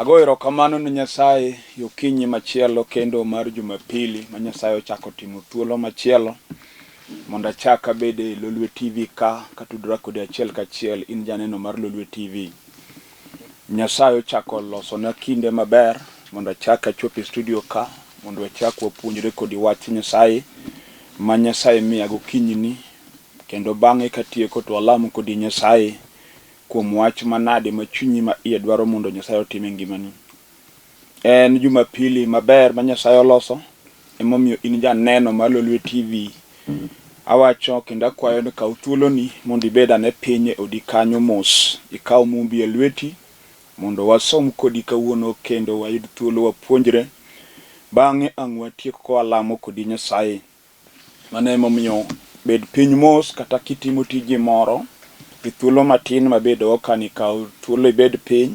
Ago erokamano ne Nyasaye e okinyi machielo kendo mar Jumapili ma Nyasaye ochako timo thuolo machielo mondo achak abed e Lolwe TV ka katudora kodi achiel kachiel in janeno mar Lolwe TV. Nyasaye ochako losona kinde maber mondo achak achop e studio ka mondo wachak wapuonjre kodi wach Nyasaye ma Nyasaye miya gokinyini kendo bang'e katieko to walam kodi Nyasaye kuom wach manade ma chunyi ma iye dwaro mondo Nyasaye otim e ngimani. En Jumapili maber ma Nyasaye oloso, emomiyo in janeno mar Lolwe TV. Awacho kendo akwayo ni kaw thuoloni mondo ibed ane piny e odi kanyo mos, ikaw mumbi e lweti mondo wasom kodi kawuono kendo wayud thuolo wapuonjre. Bang'e ang' watiek kawalamo kodi Nyasaye. Mano emomiyo bed piny mos kata kitimo tiji moro e thuolo matin mabedogo kani kaw thuolo ibed piny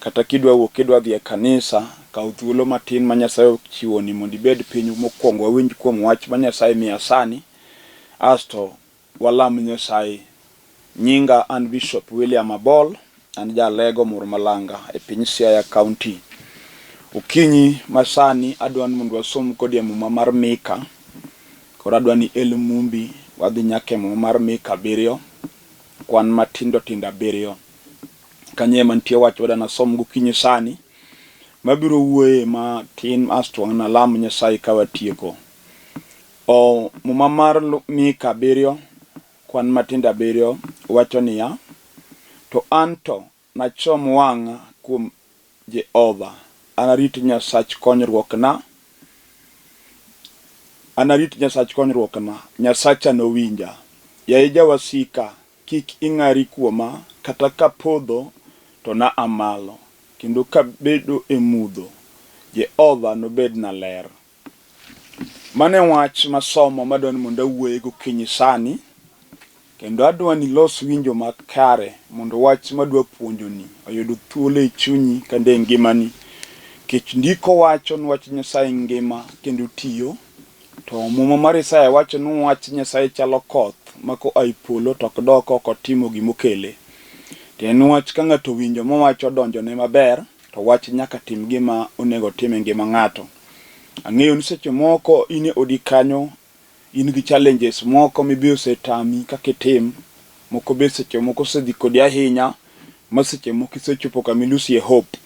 kata kidwa wuok kidwa dhi e kanisa kaw thuolo matin ma Nyasaye ochiwoni mondo ibed piny mokwongo wawinj kuom wach ma Nyasaye miya sani asto Walam Nyasaye. Nyinga an Bishop William Abol, an ja Alego Murmalanga e piny Siaya County. Okinyi masani adwa ni mondo wasom kodi e muma mar Mika. Koro adwa ni el mumbi wadhi nyaka e muma mar Mika abiriyo, kwan matindo tindo abiriyo. Kanyo ema nitie wach wadwa nasom gokinyi sani mabiro wuoye matin asto nalam Nyasaye ka watieko. O Muma mar Mika abiriyo, kwan matindo abiriyo wacho niya, To an to nachom wang'a kuom Jehova, anarit Nyasach konyruokna, anarit Nyasach konyruokna, Nyasacha nowinja. Yaye jawasika, kik ing'ari kuoma, kata kapodho to naa malo, kendo kabedo e mudho, Jehova nobedna ler. Mano e wach masomo madwa ni mondo awuoye gokinyi sani, kendo adwa ni ilos winjo makare mondo wach madwa puonjoni oyud thuolo e chunyi kendo e ngimani. Nikech ndiko wacho ni wach Nyasaye ngima kendo tiyo, to muma mar Isaya wacho ni wach Nyasaye chalo koth ma koa e polo to ok dog ka ok otimo gima okele. To en wach ka ng'ato owinjo ma wach odonjone maber, to wach nyaka tim gima onego otim e ngima ng'ato. Ang'eyo ni seche moko in e odi kanyo in gi challenges moko mibe osetami kaka itim, moko be seche moko osedhi kodi ahinya ma seche moko isechopo kama ilusie hope.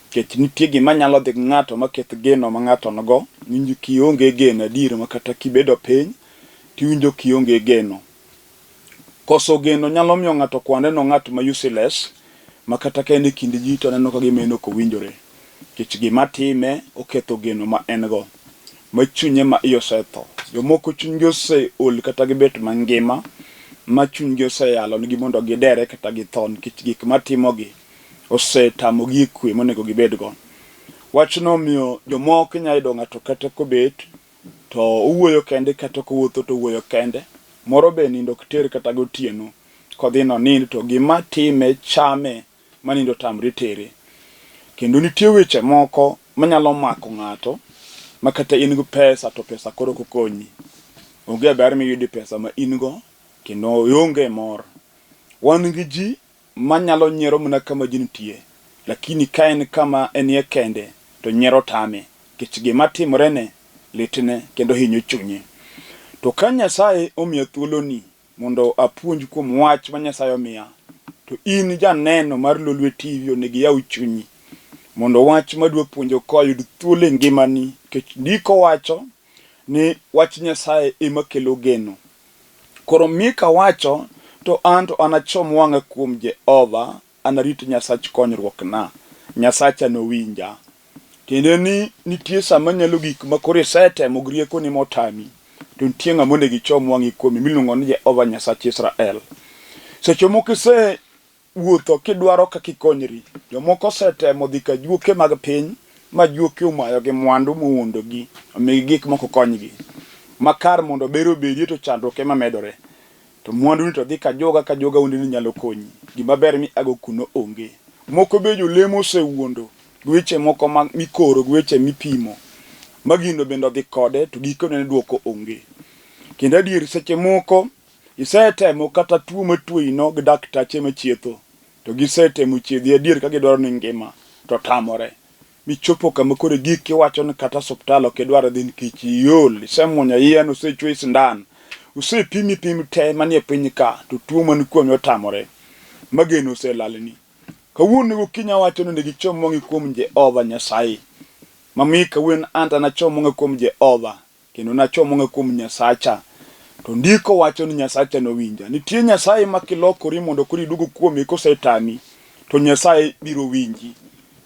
Nikech nitie gima nyalo dhi gi ng'ato ma keth geno ma ng'ato nigo, iwinjo kionge geno adier ma kata kibedo piny tiwinjo kionge geno. Koso geno nyalo miyo ng'ato kwanre no ng'at ma useless ma kata ka en e kind ji to oneno ka gima en ok owinjore. Nikech gima time oketho geno ma en go ma chunye ma iye osetho. Jomoko chunygi oseol kata gibet mangima ma chunygi oseyalo nigi mondo gidere kata githo nikech gik matimogi osetamogi e kwe monego gibedgo. Wachno omiyo jomoko inya yudo ng'ato kata kobet to owuoyo kende kata kowuotho to owuoyo kende. Moro be nindo ok ter kata gotieno, kodhi nonind to gima time chame ma nindo tamre tere. Kendo nitie weche moko manyalo mako ng'ato ma kata in gi pesa to pesa koro ok okonyi. Onge ber miyudo e pesa ma in go kendo ionge mor. Wan gi ji manyalo nyiero mana kama ji nitie, lakini ka en kama enie kende to nyiero tame nikech gima timorene litne kendo hinyo chunye. To ka Nyasaye omiya thuoloni mondo apuonj kuom wach ma Nyasaye omiya, to in janeno mar Lolwe TV onego iyaw chunyi mondo wach madwa puonjo ka oyud thuolo e ngimani nikech ndiko wacho ni wach Nyasaye ema kelo geno. Koro Mika wacho, to an to anachom wang'a kuom Jehova, anarit Nyasach konyruokna, Nyasacha nowinja. Tiende ni nitie sama nyalo gik ma koro isetemo gi riekoni motami, to nitie ng'ama onego ichom wang'i kuome miluongo ni Jehova Nyasach Israel. Seche moko ise wuotho kidwaro kaka ikonyri. Jomoko osetemo dhi ka juoke mag piny ma juoke omayogi mwandu mowuondogi, omigi gik moko konygi. Ma kar mondo ber obedie to chandruok ema medore. To mwandu ni to dhi kajoga kajoga wuondi ni nyalo konyi. Gima ber mi ago kuno onge. Moko be jolemo osewuondo gi weche moko ma mikoro gi weche mipimo ma gino bende odhi kode to gikone duoko onge. Kendo adier seche moko Isetemo kata tuo matuoyino gi daktache machietho, to gisetemo chiedhi adier ka gidwaro ni ngima, to tamore. Michopo kama koro igik iwacho ni kata osuptal ok idwar dhi nikech iol, isemuonyo yien, osechwoyi sindan, osepimi pim te manie piny ka to tuo man kuomi otamore. Ma geno oselalni. Kawuono gokinyi awacho ni onego ichom wang'i kuom Jehova Nyasaye. Ma Mika wuon Anta nachom wang'a kuom Jehova kendo nachom wang'a kuom Nyasacha. To ndiko wacho ni Nyasacha nowinja. Nitie Nyasaye ma kilokori mondo koro iduog kuome kosetami, to Nyasaye biro winji.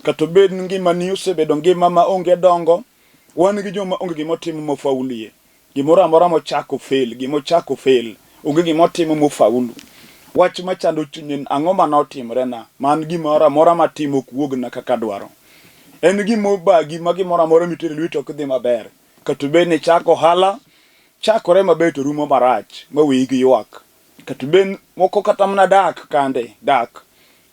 Kata obed ni ngimani osebedo ngima ma onge dongo, wan gi joma onge gima otimo mofaulie. Gimoro amora mochako fail, gima ochako fail. Onge gima otimo mofaulu. Wach machando chunye en ang'o ma notimorena ma an gimoro amora matimo ok wuogna kaka adwaro. En gima obagi ma gimoro amora mitero e lweti ok dhi maber. Kata obed ni ichako ohala, chakore maber to rumo marach ma weyi gi ywak. Kata obed moko kata mana dak kande, dak.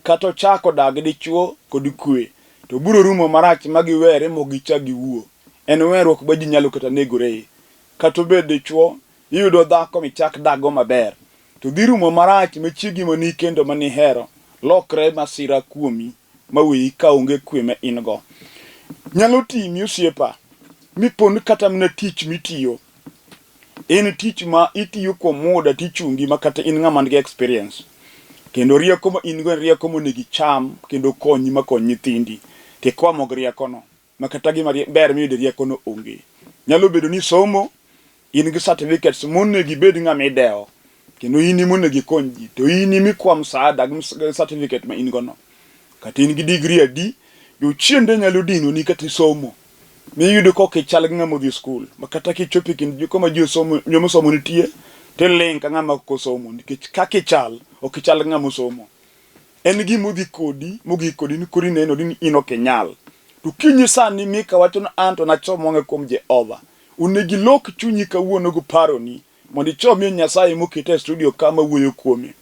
Kata ochako dak gi dichuo kod kwe, to biro rumo marach ma giwere mok gichak giwuo. En weruok ma ji nyalo kata negore. Kata obed dichuo, iyudo dhako michak dakgo maber, to dhi rumo marach ma chiegi mane ikendo mane ihero lokre masira kuomi ma weyi ka onge kwe ma in go. Nyalo timi osiepa, mi pon kata mana tich mitiyo en tich ma itiyo kuom muda tichungi ma kata in ng'ama nigi experience kendo rieko ma in go en rieko monego icham kendo konyi ma kony nyithindi tikwamo gi riekono ma kata gima ber miyudo e riekono onge. Nyalo bedo ni somo in gi certificates monego ibed ng'ama idewo kendo in ema onego ikony ji to in ema ikwa msaada gi certificate ma in go no. Kata in gi degree adi, jochiende nyalo dinoni kata isomo miyud ka ok ichal gi ng'ama odhi skul ma kata kichopo e kind kama ji osomo joma osomo nitie tiling' ka ng'ama ok osomo nikech kaka ichal ok ichal gi ng'ama osomo. En gima odhi kodi mogik kodi ni koro inenori ni in ok inyal. To kinyi sani Mika wacho ni an to nachom wang'a kuom Jehova. Onego ilok chunyi kawuono gi paroni mondo ichomie Nyasaye mokete e studio ka mawuoyo kuome.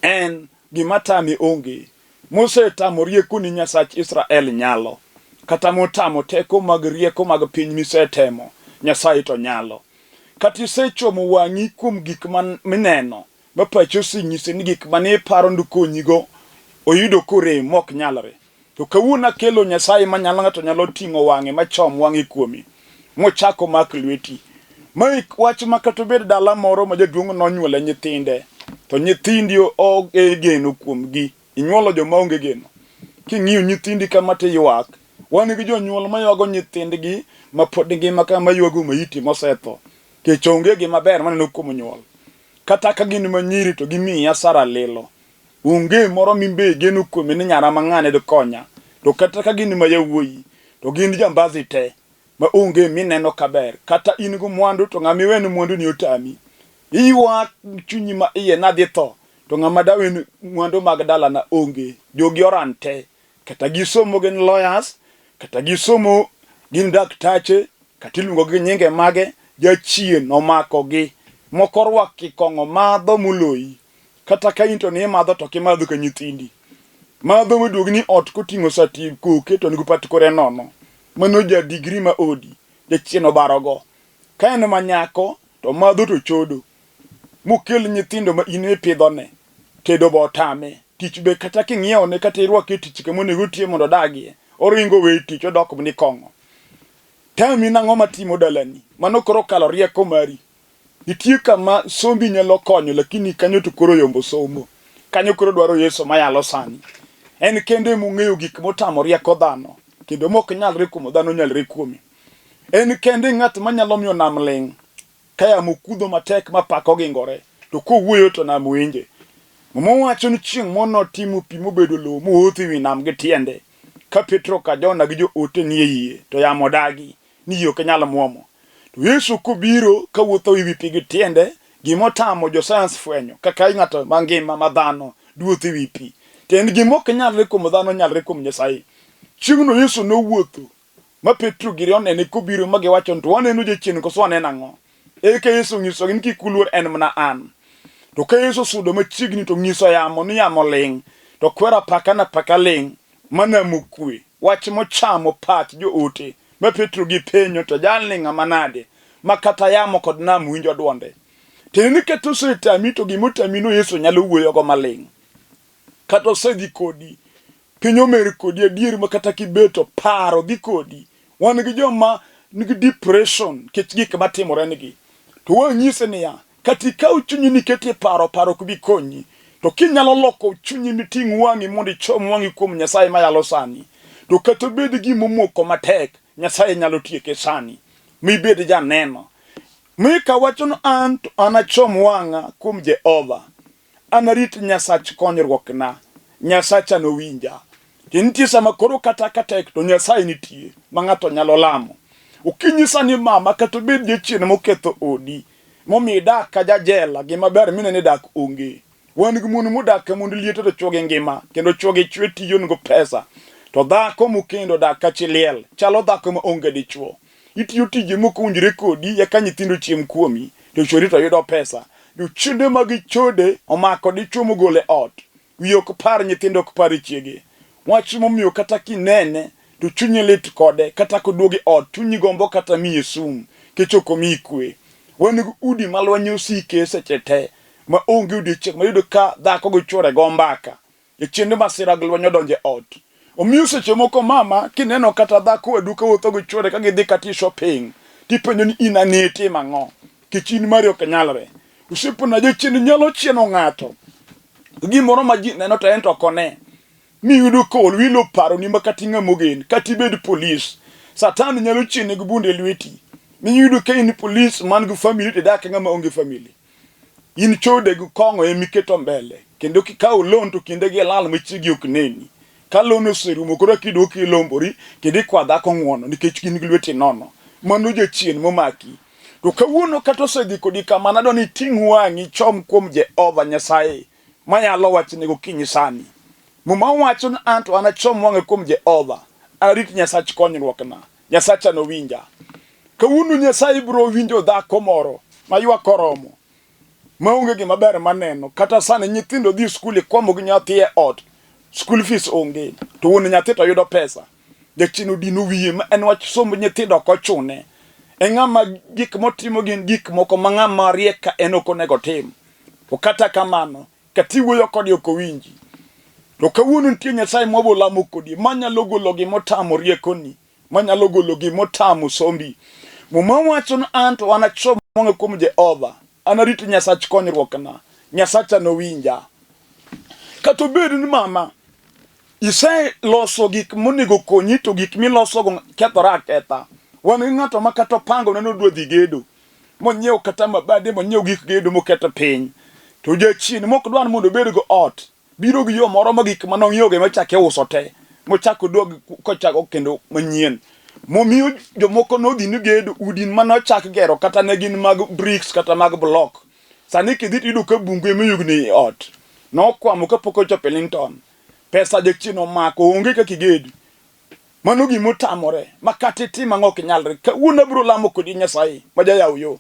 En gima tame onge. Mosetamo riekoni Nyasach Israel nyalo. Kata motamo teko mag rieko mag piny misetemo, Nyasaye to nyalo. Kata isechomo wang'i kuom gik mineno, ma pachi osenyisi ni gik mane iparo ndokonyigo oyudo korem mok nyalre. To kawuono akelo Nyasaye manyalo ng'ato nyalo ting'o wang'e machom wang'e kuomi mochako mak lweti. Mae wach ma kata obed dala moro ma jaduong' nonyuole nyithinde to nyithindi onge geno kuomgi. Inyuolo joma onge geno. King'iyo nyithindi kama tiywak. Wan gi jonyuol maywago nyithindgi ma pod ngima kama maywago maiti mosetho. Kech onge gima ber maneno kuom nyuol. Kata ka gin manyiri to gimiyi asara lilo. Onge moro mimbe igeno kuome ni nyara ma ng'ane dikonya. To kata ka gin ma yawuoyi to gin jambazi te ma onge mineno ka ber. Kata in gi mwandu to ng'ama iwene mwandu ni otami. Iywak chunyi ma iye nadhi tho to ng'ama dawen mwandu mag dalana onge. Jogi oran te. Kata gisomo gin lawyers, kata gisomo gin daktache, kata iluongo gi nyinge mage, jachien omakogi. Moko orwako kong'o madho moloyi. Kata ka in to ni imadho to ok imadho ka nyithindi. Madho moduog ni ot koting'o sati koke to nigi pat kore nono. Mano ja digri ma odi, jachien obarogo. Ka en ma nyako to madho to chodo. Mokel nyithindo ma in ipidhone, tedo be otame. Tich be kata king'iewone kata irwake e tich kama onego otiye mondo odagie, oringo owe tich odok ni kong'o. Tami nang'o matimo dalani? Mano koro okalo rieko mari. Nitie kama sombi nyalo konyo lakini kanyo to koro yombo somo. Kanyo koro dwaro Yesu mayalo sani. En kende mong'eyo gik motamo rieko dhano kendo mok nyalre kuom dhano nyalre kuome. En kende ng'at manyalo miyo nam ling' ka yamo kudho matek ma pak ogingore to kowuoyo to nam winje. Muma wacho ni chieng' moro notimo pi mobedo lowo mowuotho e wi nam gi tiende. Ka Petro ka Jona gi joote nie yie to yamo odagi ni yie ok nyal mwomo. To Yesu kobiro kawuotho e wi pi gi tiende, gima otamo jo sayans fwenyo kaka ng'ato mangima ma dhano duotho e wi pi. To en gima ok nyalre kuom dhano nyalre kuom Nyasaye. Chieng'no Yesu nowuotho ma Petro giri onene kobiro ma giwacho ni to waneno jachien koso waneno ang'o? Eka Yesu onyisogi ni kik uluor en mana an. To ka Yesu osudo machiegni to onyiso yamo ni yamo ling', to kwero apaka na apaka ling' ma nam okwe. Wach mochamo pach joote ma Petro gi penyo to jalni ng'ama nade ma kata yamo kod nam winjo dwonde. Tiende ni kata osetami to gima otamino Yesu nyalo wuoyogo maling'. Kata osedhi kodi. Piny omer kodi adier ma kata kibeto paro dhi kodi. Wan gi joma nigi depression nikech gik matimore nigi. To wanyise niya, kata ikaw chunyi ni iketie paro, paro ok bi konyi. To kinyalo loko chunyi miting' wang'i mondo ichom wang'i kuom Nyasaye mayalo sani, to kata obed gima omoko matek, Nyasaye nyalo tieke sani. Mibed janeno. Mika wacho ni an to anachom wang'a kuom Jehova. Anarit Nyasach konyruokna. Nyasacha nowinja. To nitie sama koro kata ka tek to Nyasaye nitie ma ng'ato nyalo lamo. Okinyi sani mama kata obed jachien moketho odi, momiyo idak ka jajela, gima ber mineno ni dak onge. Wan gi mon modak ka mond liete to chwogi ngima kendo chwogi chwe tiyo nigo pesa. To dhako mokendo dak ka chi liel, chalo dhako ma onge dichwo. Itiyo tije mok owinjore kodi eka nyithindo chiem kuomi, to chwori to yudo pesa. Jochiende mag chode omako dichwo mogolo e ot. Wiye ok par nyithindo ok par chiege. Wach momiyo kata kinene to chunyi lit kode, kata koduogo e ot chunyi gombo kata miye sum nikech ok omiyi kwe. Wan gi udi ma lweny osike seche te ma onge odiechieng' mayudo ka dhako gi chwore go mbaka. Jochiende masira gi lweny odonjo e ot. Omiyo seche moko mama kineno kata dhako wadu ka wuotho gi chwore ka gidhi kata e shopping tipenjo ni in ani itim ang'o? Nikech in mari ok nyalre. Osiepna jachien nyalo chieno ng'ato gimoro ma ji neno to en to ok one. Miyudo ka olwilo paroni ma kata ing'ama ogen kata ibed polis. Satan nyalo chieni gi bunde e lweti. Miyudo ka in polis man gi family to idak ng'ama onge family. In chode gi kong'o ema iketo mbele kendo kikawo loan to kinde gi ilal ma chiegi ok neni. Ka loan oserumo koro eka iduoki ilombori kendo ikwa dhako ng'uono nikech in gi lweti nono. Mano jachien momaki. To kawuono kata osedhi kodi kamano adwa ni iting' wang'i ichom kuom Jehova Nyasaye mayalo wachne gokinyi sani. Muma wacho ni an to anachom wang'a kuom Jehova, anarit Nyasach konyruokna. Nyasacha nowinja. Kawuono Nyasaye biro winjo dhako moro ma ywak oromo, maonge gima ber maneno. Kata sani nyithindo dhi skul ikwamo gi nyathi e ot, school fees onge, to wuon nyathi to yudo pesa. Jachien odino wiye ma en wach somb nyithindo ok ochune. E ng'ama gik motimo gin gik moko ma ng'ama riek ka en ok onego otim. To kata kamano, kata iwuoyo kode ok owinji. To kawuono nitie Nyasaye mwabo lamo kodi manyalo golo gima otamo riekoni, manyalo golo gima otamo sombi. Muma wacho ni an to anachom wang'a kuom Jehova, anarit Nyasach konyruokna, Nyasacha nowinja. Kata obed ni mama iseloso gik monego konyi to gik milosogo kethore aketha. Wan gi ng'ato ma kata opango ne nodwa dhi gedo, monyiew kata mabade monyiew gik gedo moketo piny to jachien mok dwar mondo obed go ot biro gi yo moro ma gik mane ong'iewogo ema chake uso te mochako dog kochako kendo manyien momiyo jomoko nodhi ni gedo udi mane ochak gero kata ne gin mag bricks kata mag block sani kidhi tiyudo ka bungu ema oyugni e ot nokwamo kapok ochopo e Linton pesa jachien omako onge kaka igedi Mano gima otamore ma kata itim ang'o ok nyalre. Kawuono abiro lamo kodi Nyasaye ma jayaw yo.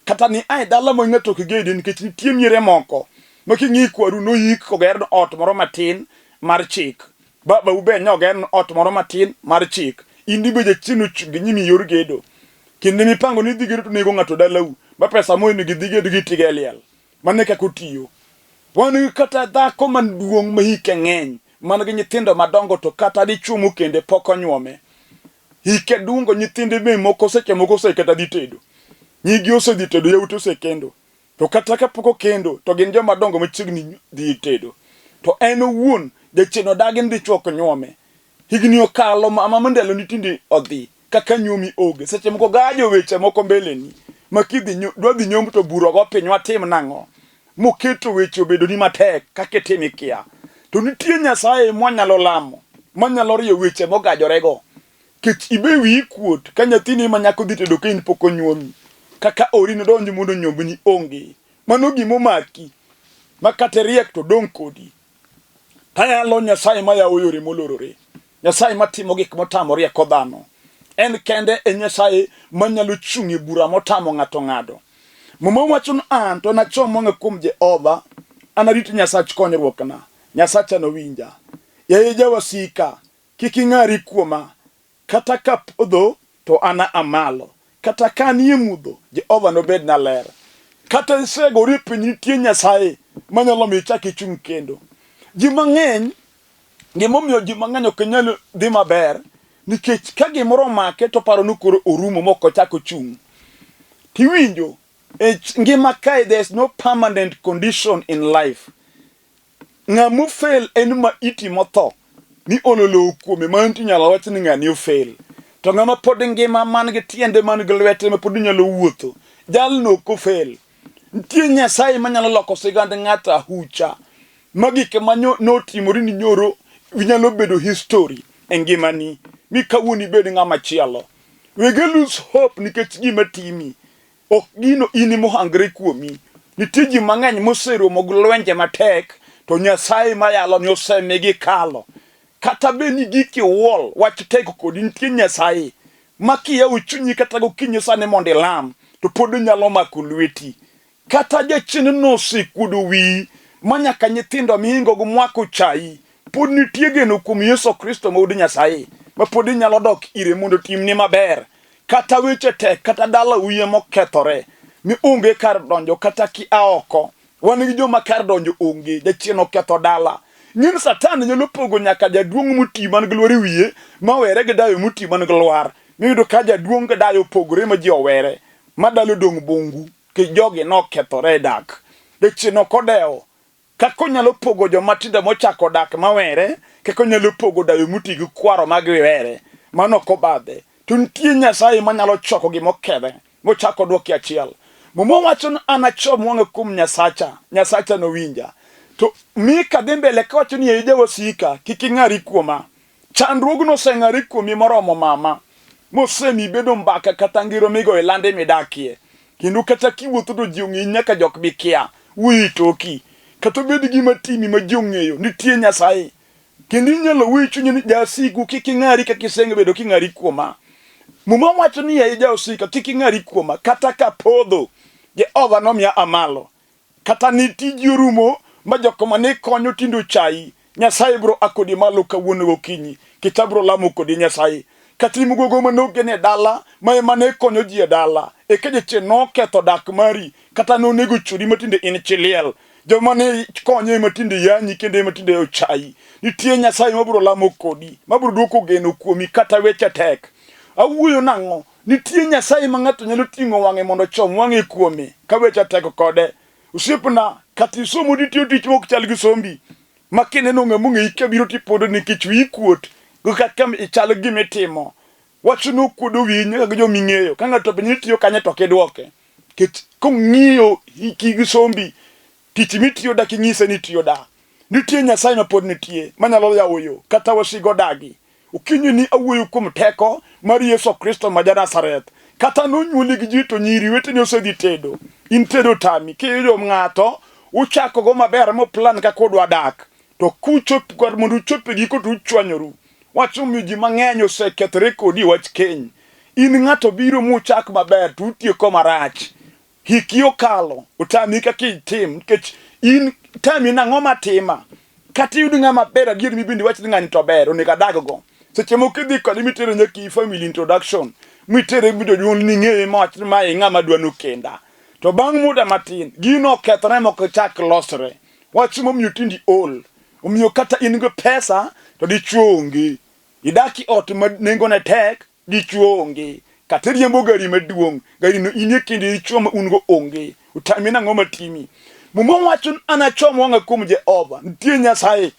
Kata ni ae dala ma ng'ato ok gedi nikech nitie miere moko ma king'i kwaru noyik koger ot moro matin mar chik. Babau be ne oger ot moro matin mar chik. In dibe jachien ochung' e nyimi yor gedo. Kinde mipango ni idhi gedo to nego ng'ato dalau ma pesa monego idhi gedo gi itigo e liel. Mano e kaka otiyo. Wan gi kata dhako maduong' ma hike ng'eny man gi nyithindo madongo to kata dichwo mokende pok onyuome. Hike dungo nyithinde be moko seche moko osekata dhi tedo. Nyigi osedhi tedo, yawuote osekendo. To kata kapok okendo to gin joma dongo machiegni dhi tedo. To en owuon jachien odagi ni dichwo ok nyuome. Higni okalo mama ma ndalo ni tinde odhi kaka nyuomi onge. Seche moko gajo weche moko mbeleni ma kidhi dwa dhi nyombo to bura ogo piny watim nang'o? Moketo weche obedoni matek kaka itim ikia. To nitie Nyasaye mwanyalo lamo manyalo rieyo weche mogajorego. Kech ibe wiyi kuot ka nyathini ma nyako dhi tedo ka in pok onyuomi. Kaka ori nodonj mondo onyombni onge. Mano gima omaki ma kata iriek to odong' kodi. Tayalo Nyasaye ma yawo yore molorore. Nyasaye matimo gik motamo rieko dhano. En kende e Nyasaye manyalo chung' e bura motamo ng'ato ng'ado. Muma wacho ni an to nachom wang'a kuom Jehova, anarit Nyasach konyruokna, Nyasacha nowinja. Yaye jawasika, kik ing'ari kuoma, Kata kapodho to ana malo, kata ka anie mudho, Jehova nobedna ler. Kata isegori e piny, nitie Nyasaye manyalo miyo ichak ichung' kendo. Ji mang'eny Gimomiyo ji mang'eny ok nyal dhi maber nikech ka gimoro omake to paro ni koro orumo mok ochak ochung'. Tiwinjo e ngima kae there is no permanent condition in life. Ng'ama ofail en maiti motho mi olo lowo kuome mano to inyalo wach ni ng'ani ofail. To ng'ama pod ngima man gi tiende man gi lwete ma pod nyalo wuotho, jalno ok ofail. Nitie Nyasaye manyalo loko sigand ng'ato ahucha ma gik ma notimore ni nyoro nyalo bedo history e ngimani mi kawuono ibed ng'ama chielo. Wege lose hope nikech gima timi. Ok gino in emohangre kuomi. Nitie ji mang'eny moseromo gi lwenje matek to Nyasaye mayalo ni osemigi kalo. Kata bed ni giki wall wach tek kodi nitie Nyasaye ma kiyawo chunyi kata gokinyi sani mondo ilam to pod onyalo mako lweti. Kata jachien no osekuodo wiyi ma nyaka nyithindo mihingo gi mwaka ochayi, pod nitie geno kuom Yesu Kristo ma Wuod Nyasaye ma pod inyalo dok ire mondo otimni maber. Kata weche tek, kata dala wiye mokethore mi onge kar donjo kata kia oko. Wan gi joma kar donjo onge, jachien oketho dala. Ng'e ni Satan nyalo pogo nyaka jaduong' moti man gi lwar e wiye ma were gi dayo moti man gi lwar. Miyudo ka jaduong' gi dayo opogore ma ji owere, ma dala odong' bungu. Nikech jogi nokethore e dak. Jachien ok odewo kaka onyalo pogo joma tindo mochako dak mawere, kaka onyalo pogo dayo moti gi kwaro ma giwere. Mano ok obadhe. To nitie Nyasaye manyalo choko gima okethe mochako odwoki achiel. Muma wacho ni anachom wang'a kuom Nyasacha, Nyasacha nowinja. To Mika dhi mbele kawacho ni ei jawasika, kik ing'ari kuoma. Chandruogno oseng'ari kuomi moromo mama, mosemi bedo mbaka kata ngero migoyo e lande midakie. Kendo kata kiwuotho to ji ong'eyi nyaka jok mikia wuoyo e toki. Kata obed gima timi ma ji ong'eyo, nitie Nyasaye. Kendo inyalo wuoyo e chunyi ni jasigu kik ing'ari kaka isebedo king'ari kuoma. Muma wacho ni yaye jawasika kik ing'ari kuoma kata kapodho Jehova nomiya amalo. Kata ni tiji orumo ma jok ma ne konyo tinde ochayi, Nyasaye biro a kodi malo kawuono gokinyi, kech abiro lamo kodi Nyasaye. Kata in gogo mane ogen e dala, ma ema ne konyo ji e dala, eka jachien noketho dak mari, kata nonego chwori ma tinde in chi liel. Joma ne konyo ema tinde yanyi kendo ema tinde ochayi. Nitie Nyasaye mabiro lamo kodi, mabiro duoko geno kuomi kata weche tek. Awuoyo nang'o? Nitie Nyasaye ma ng'ato nyalo ting'o wang'e mondo ochom wang'e kuome ka weche tek kode. Osiepna, kata isomo titiyo tich mok chal gi sombi, ma kineno ng'ama ong'eyi ka biro tipondo nikech wiyi kuot gi kaka ichal gi gima itimo. Wachno okuodo wiyi nyaka gi joma ing'eyo. Ka ng'ato openji ni itiyo kanye to ok idwoke. Nikech kong'iyo hiki gi sombi, tich mitiyo dak inyise ni itiyo da. Nitie Nyasaye ma pod nitie manyalo yawo yo kata wasigu odagi. Okinyi ni awuoyo kuom teko mar Yesu Kristo ma ja-Nazareth. Kata nonyuoli gi ji to nyiri weteni osedhi tedo. In tedo tami. Kiyudo ng'ato, uchakogo maber muplan kaka udwa dak. To kuchop kar mondo uchop e giko to uchwanyoru. Wach omiyo ji mang'eny osekethore kodi e wach keny. In ng'ato biro muchak maber to utieko marach. Hiki okalo, otami kaka itim nikech in tami nang'o matima. Kata iyud ng'ama ber adier mibende iwach ni ng'ani to ber onego adaggo. Seche moko idhi kode mitere nyaka i family introduction mitere mi jonyuol ni ng'eye mawach ni mae ng'ama dwa nokenda. To bang' muda matin gino okethore mok chak losre. Wach momiyo tindi ol. Omiyo kata in gi pesa to dichuo onge. Idak e ot ma nengone tek Dichwo onge. Kata iriembo gari maduong', garino inie kendo dichwo ma un-go onge. Utami nang'o matimi? Muma wacho ni anachom wang'a kuom Jehova. Nitie Nyasaye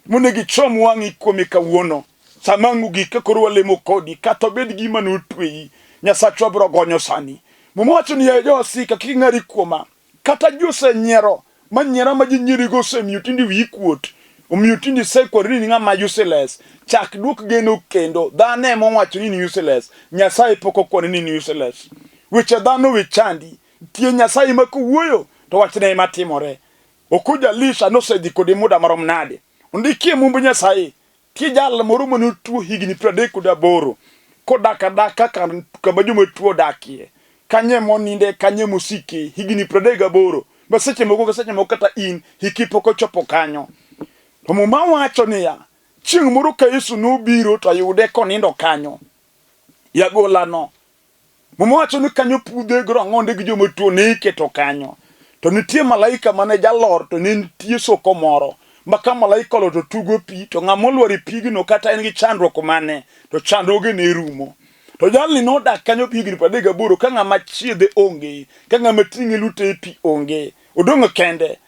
monego ichom wang'i kuome kawuono. Sama ang' ogik ka koro walemo kodi, kata obed gima notweyi, Nyasachwa biro gonyo sani. Muma wacho ni yaye jowasika, kik ing'ari kuoma. Kata ji osenyiero, ma nyiera ma ji nyierigo osemiyo tinde wiyi kuot, omiyo tinde isekwari ni in ng'ama useless. Chak duok geno kendo. Dhano ema owacho ni in useless. Nyasaye pok okwani ni in useless. Weche dhano we chandi. Nitie Nyasaye ma kowuoyo to wachne ema timore. Okuja Elisha nosedhi kode muda marom nade? Ondikie Mumb Nyasaye Nitie jal moro mane otuo higni 38 kodak adaka kama joma tuo odakie. Kanyo ema oninde, kanyo ema osike higni 38 ma seche moko ka seche moko kata in hiki pok ochopo kanyo. To Muma wacho niya, chieng' moro ka Yesu nobiro to oyude konindo kanyo, yagolano Muma wacho ni kanyo pudhe gi rang'onde gi joma tuo ne iketo kanyo. To nitie malaika mane jalor to ne nitie soko moro. ma ka malaika olo to tugo pi to ng'ama olwar e pigno kata en gi chandruok mane to chandruogene rumo. To jalni nodak kanyo higni 38 ka ng'ama chiedhe onge, ka ng'ama ting'e lute e pi onge. Odong' kende.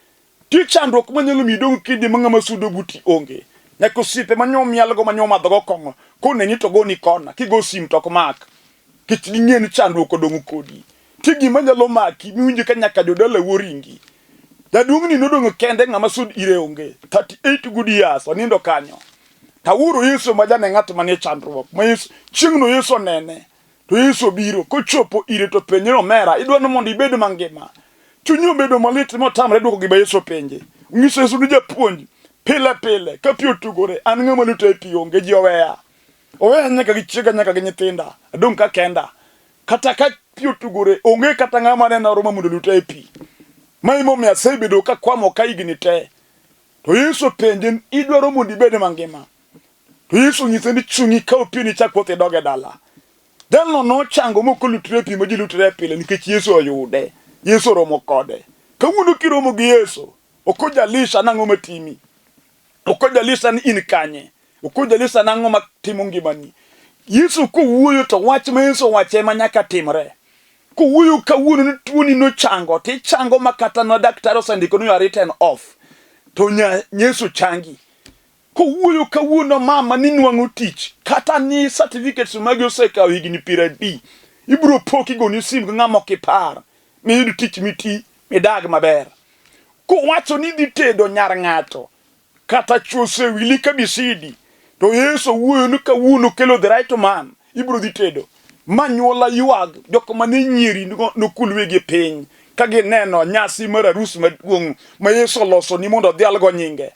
Nitie chandruok manyalo miyo idong' kidi ma ng'ama sudo buti onge. Nyaka osiepe ma nyomielgo ma nyomadhogo kong'o koneni to goni kona, kigo sim to ok mak. Nikech ging'eyo ni chandruok odong' kodi. Nitie gima nyalo maki miwinj ka nyaka jodalau oringi. Jaduong'ni nodong' kende ng'ama sud ire onge. 38 good years onindo kanyo. Tawuoro Yesu ma jane ng'at manie chandruok. Ma Yesu chieng'no Yesu onene. To Yesu obiro, kochopo ire to penje ni omera, idwa ni mondo ibed mangima? Chunye obedo malit motamre dwoko gima Yesu openje. Onyiso Yesu ni japuonj, pile pile ka pi otugore, an ng'ama luta e pi onge, ji oweya. Oweya nyaka gi chiega nyaka gi nyithinda, adong' ka kenda. Kata ka pi otugore, onge kata ng'ama nena roma mondo oluta e pi. Ma emomiyo asebedo ka kwamo ka higni te. To Yesu openje ni idwaro mondo ibed mangima? To Yesu onyise ni chung' ikaw pieni ichak wuoth idog e dala. Jalno nochango mok olutre e pi ma ji lutre pile nikech Yesu oyude. Yesu oromo kode. Kawuono kiromo gi Yesu, ok ojalisha nang'o matimi. Ok ojalisha ni in kanye. Ok ojalisha nang'o matimo ngimani. Yesu kowuoyo to wach ma Yesu owacho ema nyaka timre. Kowuoyo kawuono ni tuoni nochango, tichango ma kata na daktari osendiko ni you are written off. To Yesu changi. Kowuoyo kawuono mama ni nwang'o tich kata ni certificates magi osekawo higni piero adi, ibiro po kigoni sim gi ng'ama ok ipar miyud tich miti midag maber. Kowacho ni idhi tedo nyar ng'ato kata chwo osewili kabisidi to Yesu owuoyo ni kawuono kelo the right man ibiro dhi tedo. Ma nyuola ywag jok mane nyieri nokul wigi piny ka gineno nyasi mar arus maduong' ma Yesu oloso ni mondo odhialgo nyinge.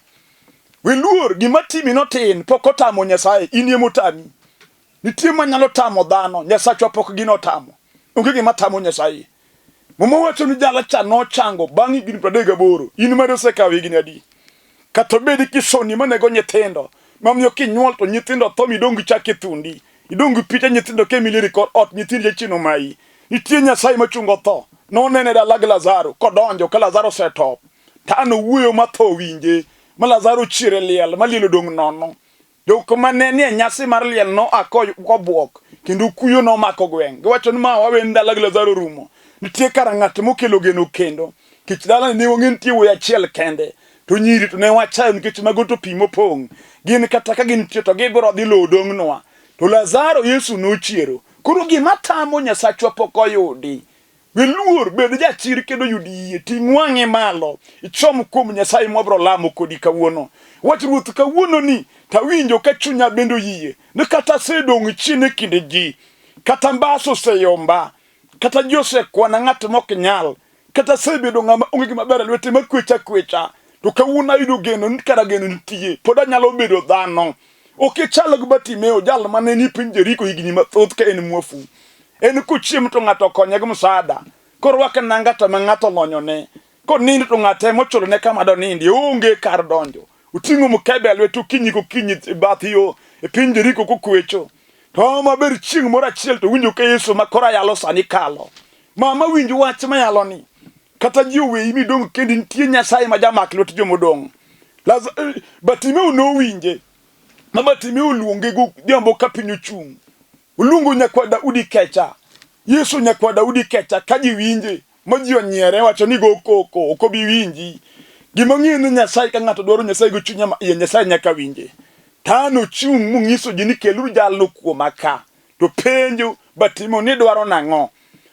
Wiluor gima timi no tin pok otamo Nyasaye, in ema otami. Nitie manyalo tamo dhano, Nyasachwa pok gino otamo. Onge gima tamo Nyasaye. Muma wacho ni jala cha nochango bang' higni 38. In mari osekawo higni adi? Kata obed kisoni manego nyithindo, mamiyo kinyuol to nyithindo tho midong' gi chak e thundi. Idong' gi picha nyithindo ka emilieri kor ot, nyithindi jachien omayi. Nitie Nyasaye machungo tho. Nonene dala gi Lazaro kodonjo ka Lazaro osetop. To an owuoyo ma tho winje, ma Lazaro ochier e liel, ma liel odong' nono. Jok ma ne nie nyasi mar liel noa kobwok, kendo kuyo nomako gweng'. Giwacho ni ma wawe ni dala gi Lazaro rumo. Nitie kara ng'at mokelo geno kendo. Kech dalani ne wang'e nitie wuoyi achiel kende. To nyiri to ne wachayo nikech mago to pi mopong'. Gin kata ka gintie to gibiro dhi lowo dong'nwa. To Lazaro Yesu nochiero. Koro gima tamo Nyasachwa pok oyudi. We luor, bed jachir kendo yud yie. Ting' wang'i malo, ichom kuom Nyasaye mwabiro lamo kodi kawuono. Wach Ruoth kawuono ni tawinjo ka chunya bende oyie ni kata asedong' chien e kind ji, kata mbas oseyomba, kata ji osekwana ng'at mok nyal, kata asebedo ng'ama onge gima ber e lwete makwecha kwecha, to kawuono ayudo geno ni kara geno nitie, pod anyalo bedo dhano. Ok ichal gi Bartimeo, jal mane ni piny Jeriko higni mathoth ka en muofu. En kochiemo to ng'ato okonye gi msaada, korwake nanga to ema ng'ato olonyone, konindo to ng'ato ema ochulone kama donindie, oonge kar donjo. Oting'o mkebe e lwete okinyi kokinyi e bath yo e piny Jeriko kokwecho. To maber chieng' moro achiel to winjo ka Yesu ma koro ayalo sani kalo. Mama winj wach mayalo ni kata ji oweyi midong' kendi nitie Nyasaye ma jamak lwet jomodong'. Bartimeo nowinje ma Bartimeo oluonge godhiambo ka piny ochung'. Oluongo nyakwa Daudi kecha. Yesu nyakwa Daudi kecha ka ji winje ma ji onyiere wacho ni go koko ok obi winji. Gima ng'eyo ni Nyasaye ka ng'ato dwaro Nyasaye gi chunye ma iye Nyasaye nyaka winje. Tano chung' monyiso ji ni keluru jalno kuoma ka. To penjo Bartimeo ni dwaro nang'o?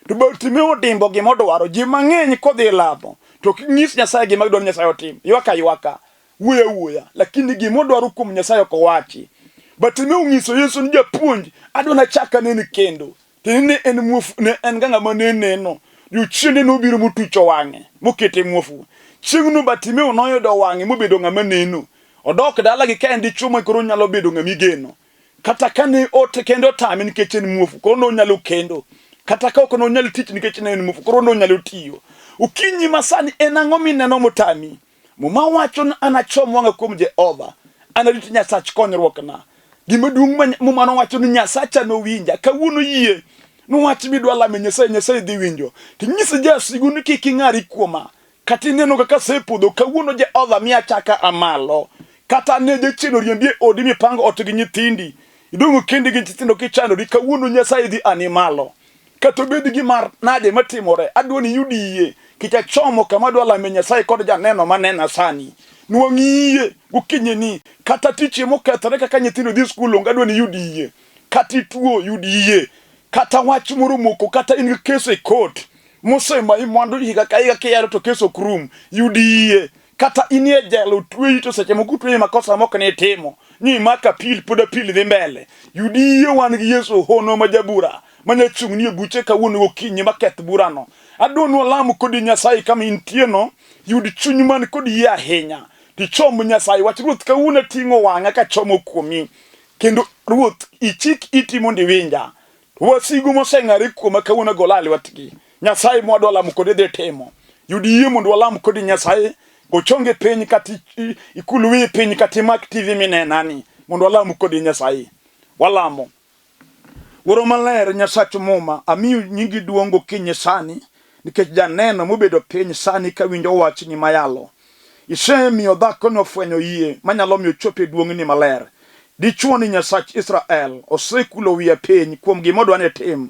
To Bartimeo odimbo gima odwaro. Ji mang'eny kodhi e lamo to ok nyis Nyasaye gima gidwaro ni Nyasaye otim. Ywak aywaka, wuoyo awuoya, lakini gima odwaro kuom Nyasaye ok owachi. Bartimeo onyiso Yesu ni japuonj, adwa nachak aneni kendo. Tiende ni en muofu, ne en ga ng'ama ne neno. Jochiende nobiro motucho wang'e, mokete muofu. Chieng'no Bartimeo noyudo wang'e mobedo ng'ama neno. Odok dalagi ka en dichwo ma koro nyalo bedo ng'ama igeno. Kata ka ne ot kendo otame nikech en muofu, koro nonyalo kendo. Kata ka ok nonyal tich nikech ne en muofu, koro nonyalo tiyo. Okinyi ma sani en ang'o mineno motami? Muma wacho ni anachom wang'a kuom Jehova, anarit Nyasach konyruokna. Gima duong' ma Muma nowacho ni Nyasacha nowinja. Kawuono yie nuwach midwa lame Nyasaye, Nyasaye dhi winjo. Tinyis jasigu ni kik ing'ari kuoma. Kata ineno kaka asepodho, kawuono Jehova miya achaka a malo. Kata ne jachien oriembi e odi mipango ot gi nyithindi, idong' kendi gi nyithindo kichandori, kawuono Nyasaye dhi ani malo. Kata obed gima nade matimore, adwa ni iyud yie, kech achomo kama adwa lame Nyasaye kod janeno manena sani. Nwang' yie gokinyi ni, kata tich emokethore kaka nyithindo dhi skul onge, adwa ni iyud yie. Kata ituo, yud yie. Kata wach moro omoko, kata in gi kes e kot, mosemayi mwandu higa ka higa kiyalo to kes ok rum, yud yie. Kata inie jela otweyi to seche moko otweyi makosa mok ne itimo, ni imak apil pod apil dhi mbele. Yud yie wan gi Yesu hono ma jabura manya chung' ni e buche kawuono gokinyi maketh burano. Adwa ni walam kodi Nyasaye kama intieno, yud chuny man kod yie ahinya. Tichom Nyasaye, wach Ruoth kawuono ating'o wang'a kachomo kuomi. Kendo Ruoth ichik iti mondo iwinja. Wasigu moseng'are kuoma kawuono gola e lwetgi. Nyasaye mwadwa lamo kode dhi timo. Yud yie mondo walam kodi Nyasaye. Go chongi piny kata ikul wiyi piny kata imak TV minenani mondo walam kodi Nyasaye. Walamo. Wuoro maler Nyasach Muma, amiyo nyingi duong' gokinyi sani nikech janeno mobedo piny sani kawinjo wachni mayalo. Isemiyo dhakoni ofwenyo yie manyalo miyo ochop e duong'ni maler. Dichwo ni Nyasach Israel osekulo wiye piny kuom gima odwa ni itim.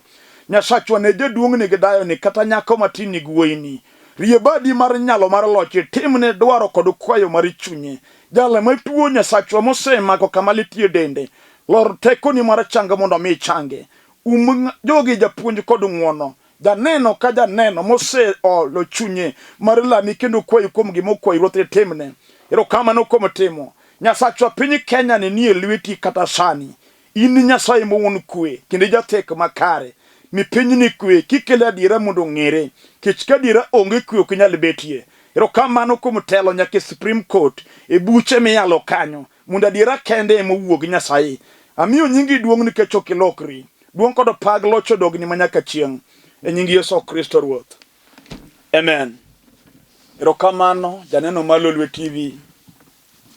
Nyasachwa ne jaduong'ni gi dayoni kata nyako matin ni gi wuoyini. Rie badi mar nyalo mar loch itimne dwaro kod kwayo mar chunye. Jal matuo Nyasachwa mosemako kama litie dende, lor tekoni mar chang mondo omi ichange. Um jogi japuonj kod ng'wono. Janeno ka janeno moseolo chunye mar lami kendo kwayi kuom gima okwayi Ruoth itimne. Erokamano kuom timo. Nyasachwa piny Kenya ni nie lweti kata sani. In Nyasaye mowuon kwe kendo jathek makare. Mi pinyni kwe kikelo adiera mondo ong'ere. Kech ka adiera onge kwe ok nyal betie. Erokamano kuom telo nyaka e Supreme Court e buche miyalo kanyo mondo adiera kende ema owuog Nyasaye. Amiyo nyingi duong' nikech ok ilokri. Duong' kod pag loch odogni manyaka chieng'. E nying Yesu Kristo Ruoth. Amen. Erokamano janeno mar Lolwe TV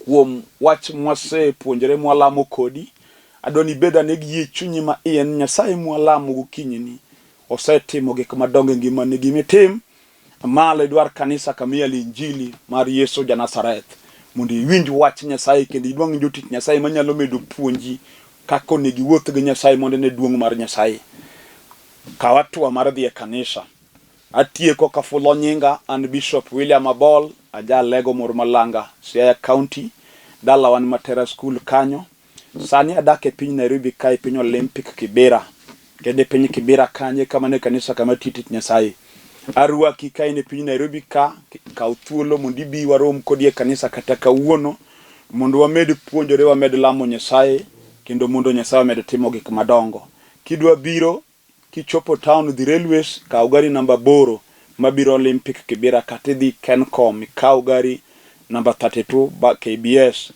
kuom wach mwasepuonjore mwalamo kodi. Adwa ni ibed ane gi yie chunyi ma iye ni Nyasaye mwalamo gokinyini osetimo gik madongo e ngimani. Gima itim, malo idwar kanisa kama iyale injili mar Yesu ja Nazareth mondo iwinj wach Nyasaye kendo idwang' jotich Nyasaye manyalo medo puonji kaka onego iwuoth gi Nyasaye mondo ine duong' mar Nyasaye. Kaw hatua mar dhi e kanisa. Atieko kafulo nyinga, an Bishop William Abol, aja Alego Mor Malanga, Siaya County. Dalawa ni Matera School kanyo. Sani adak e piny Nairobi ka e piny Olympic Kibera. Kendo e piny Kibera kanyo e kama ne kanisa kama tiyo tich Nyasaye. Arwaki ka in e piny Nairobi ka, kaw thuolo mondo ibi warom kodi e kanisa kata kawuono mondo wamed puonjore, wamed lamo Nyasaye kendo mondo Nyasaye omed timo gik madongo. Kidwa biro Kichopo town dhi Railways, kaw gari namba 8 mabiro Olympic Kibera kata idhi Kencom ikaw gari namba 32 ba KBS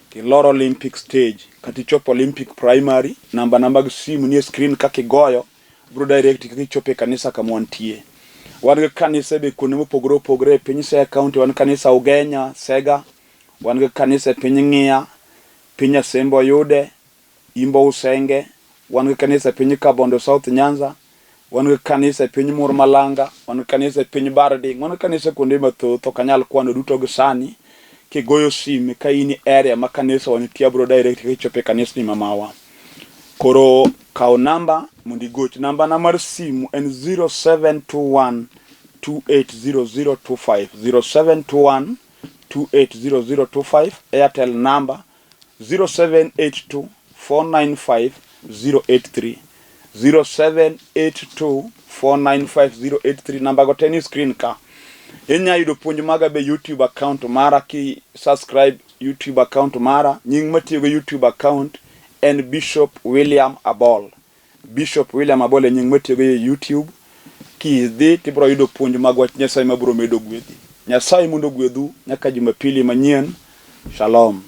kilor Olympic stage kata ichopo Olympic Primary, namba na mag simu nie screen kaka igoyo bro direct kaka ichopo e kanisa kama wantie. Wan gi kanise be kuonde mopogore opogore e piny Siaya County, wan kanisa Ugenya, Sega, wan gi kanisa e piny Ng'iya, piny Asembo Oyude, Imbo Usenge, wan gi kanisa e piny Kabondo South Nyanza, wan gi kanisa e piny Mur Malanga, wan gi kanisa e piny Barding, wan gi kanisa kuonde mathoth, ok anyal kwano duto gi sani. Kigoyo sime ka in e area ma kanisa wa nitie abro direct kichopo e kanisni ma mawa. Koro kaw namba mondo igoch. Namba na mar simu en 0721 280025 0721 280025 Airtel number 0782 495 083 0782 495 083 namba go te ni screen ka. Inya yudo puonj maga be YouTube account mara ki subscribe YouTube account mara. Nying matiyogo YouTube account en Bishop William Abol. Bishop William Abol e nying matiyogo e YouTube. Kidhi tibiro yudo puonj mag wach Nyasaye mabiro medo gwedhi. Nyasaye mondo ogwedhu nyaka Jumapili manyien. Shalom.